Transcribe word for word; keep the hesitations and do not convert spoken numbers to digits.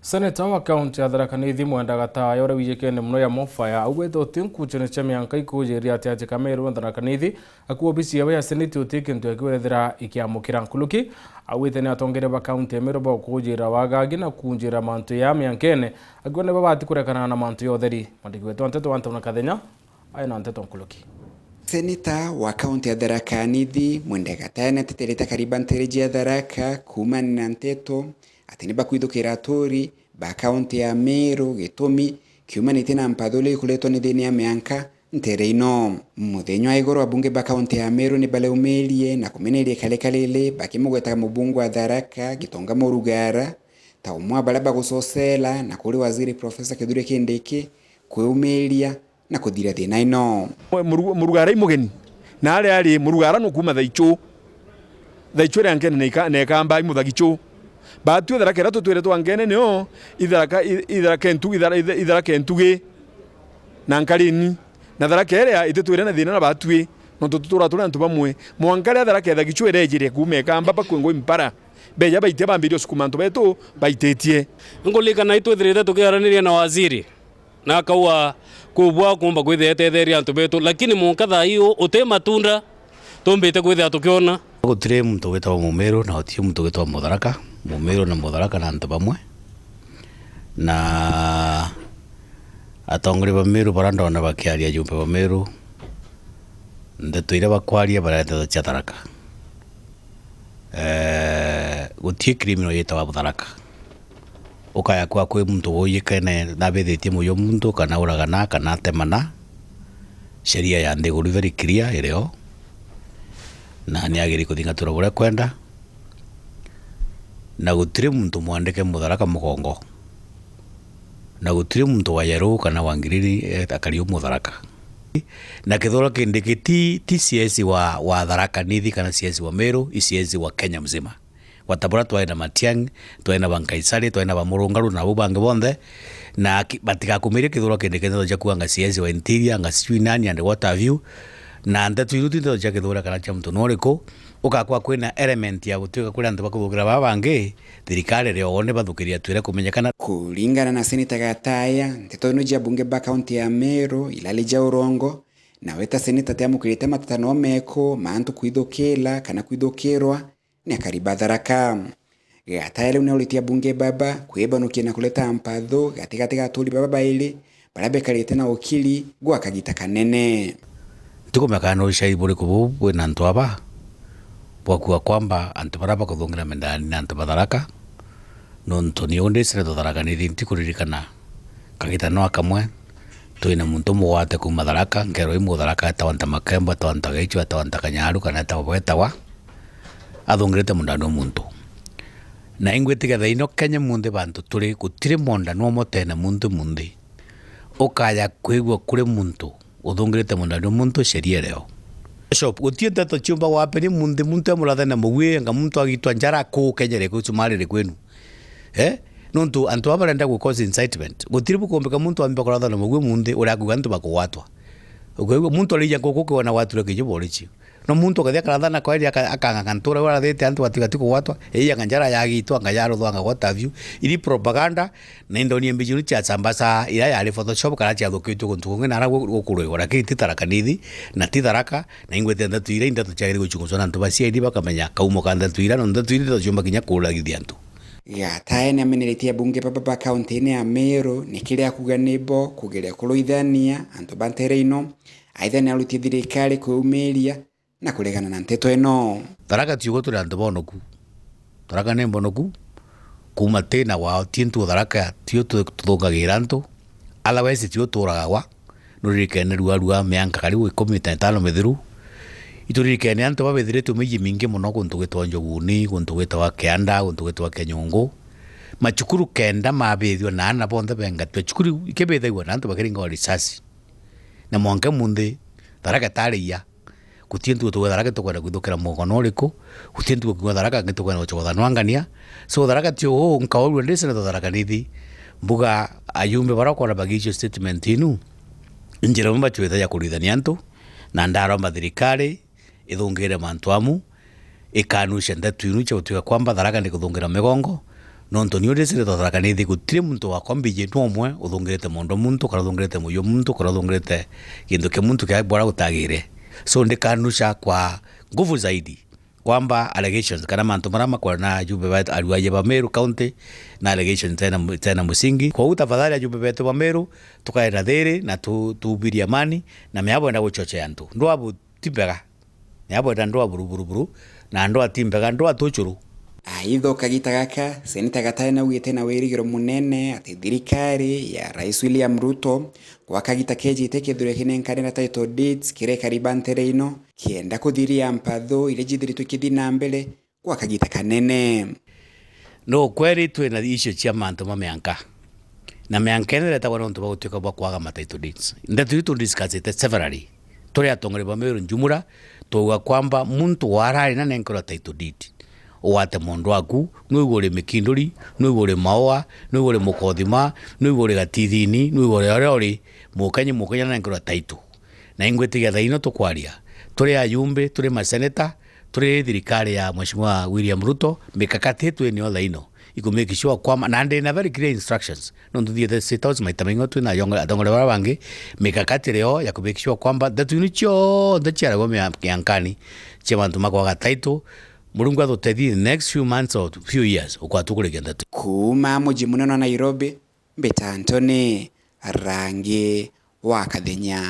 Seneta wa kaunti ya Tharaka Nithi Mwenda Gataya, uria wijikene mono ya Mofaya, augite uti nkuchene cia mianka ikujiria ati atika Meru na Tharaka Nithi, aku obisi yawe ya seneti uti kintu akiwethira ikiamukira nkuruki. Augite ni atongeria ba kaunti ya Meru bakujira wagagi na kunjira mantu ya miankene, akiuga nibo bati kurekana na mantu ya utheri. Mwandiki wetu wa nteto Anthony Kathenya aina nteto nkuruki. Seneta wa kaunti ya Tharaka Nithi Mwenda Gataya ni ateterete akari ba ntere cia Tharaka kuumania na nteto ati ni bakwithukira aturi ba kaunti ya Meru gitumi kiumanitie na mpatho iria ikuretwa ni thiini ya mianka ntere ino. Muthenya wa igoro, abunge ba kaunti ya Meru ni bareumirie na kumeneria ikarika riri bakimugwetaga mubunge wa Tharaka Gitonga Murugara ta umwe wa baria bagucocera na kuri waziri Professor Kithure Kindiki kwiumiria na kuthira thina ino. Muru-, Murugara i mugeni, na aria ari Murugara nukuuma Thaichu. Thaichu ria Nkene na ika-, na Ikamba i Muthagichu. Baatue Tharaka iria tutwire twa Nkene nio i Tharaka, i, i Tharaka Ntu-, i Thara-, i Tharaka Ntugi na Nkarini. Na Tharaka iria ititwire na thina na baatue, nontu tutura turi antu bamwe. Mwanka ria Tharaka Ithagichu irejire kuuma Ikamba bakue ngui mpara, beja baitia bambirie usukuma antu betu baititie. Nkuririkana itwithirite tukiaraniria na waziri. Na akauga, "Kuu bwa kuumba kwithia etetheria antu betu, lakini mwanka thaa ii uu uti matunda tumbite kwithia tukiona." Gutiri muntu witagwa Mumiru na uti muntu witagwa Mutharaka. Mumiru na Mutharaka na antu bamwe. Na atongoria ba Miru baria ndona bakiaria, ajumbe ba Miru, ndeto iria bakwaria bareta cia Tharaka. Eh, guti criminal yitagwa Mutharaka. Ukaya kwa kwi muntu wuyikene nabithitie muyo muntu, kana uragana, kana atemana, sheria ya nthiguru very clear irio, na ni agiri kuthingatirwa buria kwenda, na gutiri muntu mwandike Mutharaka mugongo, na gutiri muntu wa yellow kana wa ngirini, eh, akari u Mutharaka. Na Kithure Kindiki ti, ti C S wa, wa Tharaka Nithi kana C S wa Meru, i C S wa Kenya mzima. Gwata buria twari na Matiang'i, twari na ba Nkaisari, twari na ba Murungaru na bau bangi bonthe, na ki-, batigakumirie Kithure Kindiki ndeto cia kuuga anga C S wa Interior, anga sijui nani and what have you. Na ndeto iu ti ndeto cia Kithure kana cia muntu nuriku. Ugakwa kwina element ya gutuika kuri antu bakuthugira baa bangi, thirikari iri o ni bathukiria twire kumenyekana. Kuringana na Seneta Gataya, nteto ino cia bunge ba kaunti ya Meru, Ilali ja Urongo, nawe ta seneta tiamukirite mateta no meku ma antu kwithukira kana kwithukirwa ni akari ba Tharaka. Gataya riu niauritie abunge baba kwibanukia na kureta mpatho gatigati ga aturi baba bairi, baria bekarite na ukiri gwa kagita kanene. Ntikumenya kana ni ushai buriku buu bwina antu aba bwa kuuga kwamba antu baria bakuthungira mindani ni antu ba Tharaka, nontu ni undi seneta Tharaka Nithi ntikuririkana kagita no kamwe twina muntu mugwate kuuma Tharaka, nkero i Mutharaka, etawa Ntamakembo, etawa Ntagaichu, etawa Ntakanyaru, kana etawa bwetawa, athungirite mundani wa muntu. Na ingwitikia thaa ino Kenya munthe bantu turi, gutiri mundani umwe utena muntu munthe. Ukaya kwigua kuri muntu uthungirite mundani wa muntu sheria irio. Bishop, guti nteto ciumba wapeni muntu, muntu emurathene mugwi, anga muntu agitwa njara kuu kenyere kuu cumariri kwenu. Eh? Nontu antu aba barenda gu cause incitement. Gutiri bukumbika muntu ambe kurathana mugwi muntu uria akuga antu bakugwatwa. Ukaigua muntu arija nkuku kiona gwatire kiju borichi. No muntu akathia karathana kweri aka-, akang'ang'a ntura urathite antu batigati kugwatwa. Ii anga njara yagitwa, anga yaruthwa, anga what have you. Iri propaganda, na indoni mbiji cia sambaza, ira yari Photoshop kana ciathukitwe guntu kungi na ara gu-, gukurwigwa. Lakini ti Tharaka Nithi, na ti Tharaka, na ingwete ndeto ira, indeto ciagiri guchunguzwa na antu ba C I D bakamenya kaumo ka ndeto ira, no ndeto ira ndeto ciumba kinya kuragithia antu. Gataya ni ameneretie abunge baba ba kaunti-ini ya Meru ni kiria akuga nibo kugeria kuruithania antu ba ntere ino, aitha ni arutie thirikari kwiumiria na kuregana na nteto ino. Tharaka tiugo turi antu bonoku. Tharaka ni mbonoku. Kuuma ti na wao, ti ntu Tharaka tio tu-, tuthungagira antu. Otherwise tio turagagwa. Nuririkene rua rua mianka karibu ikumi na itano mithiru. Ituririkene antu babithiritwe miji mingi mono guntu gwitwa Njuguni, guntu gwitwa Kianda, guntu gwitwa Kinyungu. Macukuru kenda mabithua na ana bonthe bengatue. Cukuru ikibithagua na antu bakiringwa risasi. Na mwanka munthi, Tharaka tari iya. Guti ntu tuge Tharaka tukwenda kwithukira mugono uriku. Guti ntu tuge Tharaka ngi tukwenda gucogothanwa ngania. So Tharaka ti uu, nkaurua ndi seneta Tharaka Nithi. Mbuga ayumbe baria ukona bagiicio statement inu. Njira imwe bacwite ya kurithania antu. Na ndaromba thirikari ithungire mantu amu, ikanucia ndeto inu cia gutuika kwamba Tharaka ni kuthungira migongo, Nontu ni uria ciri Tharaka Nithi, gutiri muntu wakwa mbiji nu umwe uthungirite mondo muntu, kana uthungirite muyo muntu, kana uthungirite gintu kia muntu kia bwara gutagire. So ndikanusha kwa nguvu zaidi kwamba allegations kana mantu maria makwona na ajumbe ba aruaje ba Meru County na allegations tena, tena musingi. Kwou tafadhali ajumbe betu ba Meru, tukaenda thiri na tu-, tuhubirie amani, na mea bwenda guchochea antu. Ndwabu ti mbega. Ni abwenda ndwaa buruburuburu, na ndwaa ti mbega, ndwaa tuchuru. Aitha, o kagita gaka, Seneta Gatana augite na wirigiro munene ati thirikari ya Rais William Ruto gwa kagita kejite kethirwe kinenkanira title deeds kiri ekari ba ntere ino, kienda kuthiria mpatho iria jithiritwe kithii na mbere gwa kagita kanene. No kweri twina issue cia mantu ma mianka, na mianka ino iretagwa nontu bwa gutuika bwa kwaga ma title deeds. Ndeto iu tudiscussite severally. Turi atongoria ba Meru njumura, twauga kwamba muntu warari na nenkerwa title deed, ugwate mondo waku, nwigwe uri Mikinduri, nwigwe uri Maua, nwigwe uri Mukothima, nwigwe uri Gatithini, nwigwe uri uria uri, Mukenyi, Mukenya na nenkerwa title. Na ingwitikia thaa ino tukwaria, turi ajumbe, turi maseneta, turi thirikari ya Mheshimiwa William Ruto, mikakati itwinio thaa ino iku make sure kwamba, na ndina very clear instructions, nontu thiete State House maita maingi twina atongoria baria bangi, mikakati rio ya ku make sure kwamba ndeto inu cionthe ciaragwa mia-, miankani cia mantu ma kwaga title, Murungu atutethie in the next few months or few years, ukwatu kurikia ndeto. Kuuma muji munene wa Nairobi, mbita Anthony Rangi wa Kathenya.